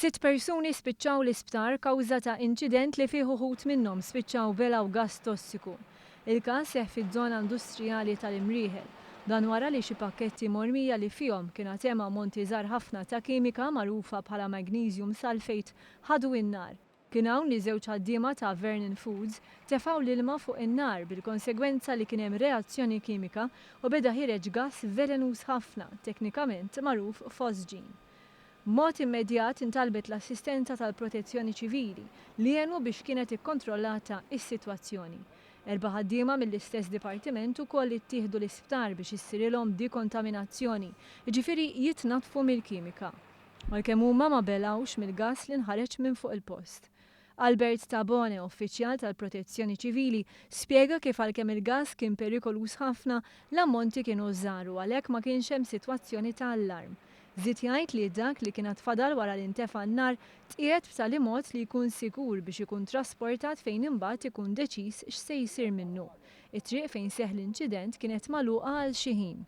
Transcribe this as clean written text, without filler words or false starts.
Sitt persuni spiċċaw l-isptar kawża ta' inċident li fih uħud minnhom spiċċaw belgħu gass tossiku. Il-każ seħħ fiż-żona industrijali tal-Imrieħel. Dan wara li xi pakketti mormija li fihom kien għad hemm ammonti żgħar ħafna ta' kimika magħrufa bħala magnesium sulphate ħadu n-nar. Kien hawn li żewġ ħaddiema ta' Vernon Foods tefgħu l-ilma fuq in-nar bil-konsegwenza li kien hemm reazzjoni kimika u beda ħiereġ gass velenuż ħafna, teknikament magħruf phosgene. B'mod immedjat intalbet l-assistenza tal-Protezzjoni Ċivili li għenu biex kienet ikkontrollata s-sitwazzjoni. Erba' ħaddiema mill-istess dipartiment ukoll ittieħdu l-isptar biex issirilhom dikontaminazzjoni, jiġifieri jitnaddfu mill-kimika. Għalkemm huma ma belgħux mill-gass li nħareġ minn fuq il-post. Albert Tabone, uffiċjal tal-Protezzjoni Ċivili, spjega kif għalkemm il-gass kien perikoluż ħafna, l-ammonti kienu żgħar u għalhekk ma kienx hemm sitwazzjoni ta' allarm. Żied jgħid li dak li kien għad fadal wara li ntefa' n-nar tqiegħed b'tali mod li jkun sikur biex ikun trasportat fejn imbagħad ikun deċiż x'se jsir minnu. It-triq fejn seħħ l-inċident kienet magħluqa għal xi ħin.